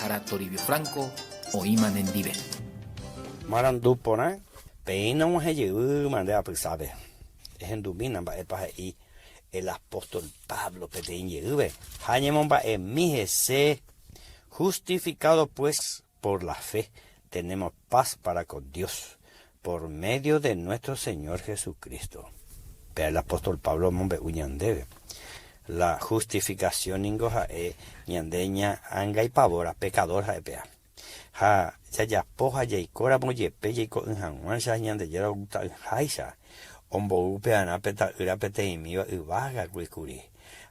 Sara Toribio Franco oĩma nendive. Marandu porã, peína og̃uahẽ jeýma nde apysápe. Ehendumína mba'épa he'i el apóstol Pablo peteĩ jeýpe ha ñemomba'emi hese, Justificado pues por la fe, tenemos paz para con Dios, por medio de nuestro Señor Jesucristo. Péa el apóstol Pablo omombe'u ñandéve. La justificación ningo ha'e ñande ña'angaipavóra, pecador ha'e péa. Ha jajapo ha jaikóramo jepe jaiko'ỹ hag̃uáicha Ñandejára ogusta'ỹháicha, ombou pearã pe Ta'ýra peteĩmíva yvágagui kuri.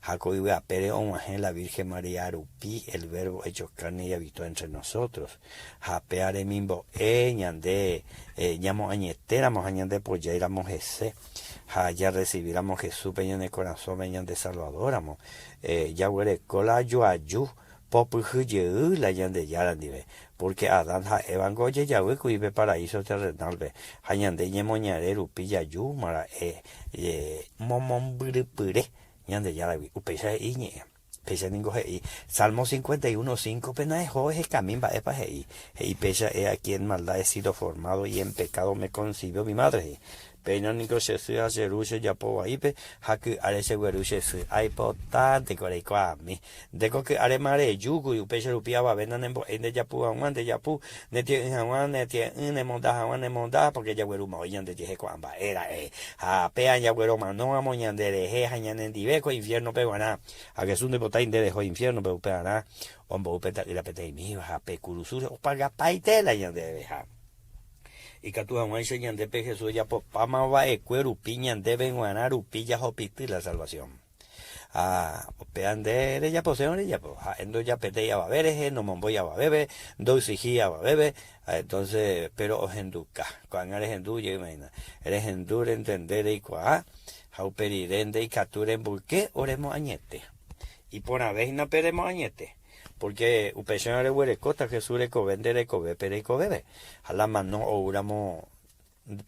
Ha ko yvy apére og̃uahẽ la Virgen María rupi el Verbo hecho carne y habitó entre nosotros. Ha péa remimbo'e ñande ñamoañetéramo ha ñandepojáiramo hese ha jarrecibíramo Jesúspe ñane korasõme ñande Salvador-ramo, jaguereko la joaju popyhy jey la Ñandejára ndive, pórke Adán ha Évango ojejavýkuri pe paraíso terrenal-pe, ha ñande ñemoñare rupi jajúma ra'e momombyrypyre Ñandejáragui. Upéicha he'i iñe'ẽ. Péicha ningo he'i Salmo 51, 5-pe naeho ehekami mba'épa he'i. He'i péicha, He aquí en maldad he sido formado y en pecado me concibió mi madre, he'i. Péina niko che sy ha che ru chejapo vaípe, ha ky'áre chegueru che sy. Aipotánte ko reikuaami. Ndéko ky'árema rejúkuri, upéicha rupi avave nanembo'éi ndejapu hag̃ua, ndejapu, netie'ỹ hag̃ua, netie'ỹ, nemonda hag̃ua, nemonda, pórke jaguerúma oĩ ñandejehe ko'ã mba'e ra'e. Ha péa jagueromanóramo ñanderehe ha ñanendive ko infiérnope g̃uarã. Ha Jesús ndoipotái nde reho infiérnope, upearã ombou pe Ta'ýra peteĩmíva ha pe kurusúre opagapaite la ñandéve. Ha. Ikatu hag̃uáicha ñande pe Jesús ojapopáma va'ekue rupi ñandéve g̃uarã rupi jahopity la salvación. Ha upéva nde rejaposérõ rejapo, ha'e ndojapetéi avave rehe, nomombói avavépe, ndoexigíi avavépe, entonces péro ohenduka. Ko'ág̃a rehendu jeýma hína. Rehendu, rentende, reikuaa ha upe rire nde ikatu remboyke o remoañete. Iporãve hína pe remoañete. Pórke upéicharõ reguerekóta Jesús rekove nde rekovépe reikoveve, ha la mano oúramo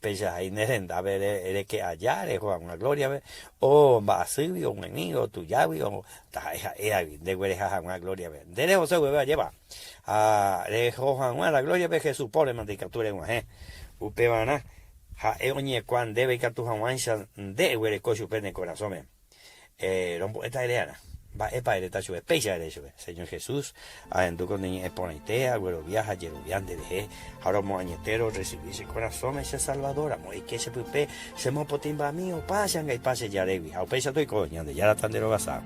peichahái ne rendápe reke aja reho hag̃ua glóriape, o mba'asýgui, o g̃uaig̃ui, o tujágui, o taha'e ha'évagui ndeguereha hag̃ua glóriape. Nde rehose upépe ajépa? Ha reho hag̃ua la glóriape Jesús póre mante ikatu reg̃uahẽ. Upevarã ha'e oñekuaa ndéve ikatu hag̃uáicha nde eguereko chupe ne korasõme. Rombo'éta eréarã. Mba'épa eréta chupe? Péicha ere chupe, Señor Jesús, ahendu ko ne ñe'ẽ porãite, aguerovia ha ajerovia nderehe, ha romoañete rorresivi che korasõme che Salvador ramo, eike che pype, chemopotĩmbami opa che angaipa che jarégui. Ha upéicha toiko, Ñandejára tanderovasa.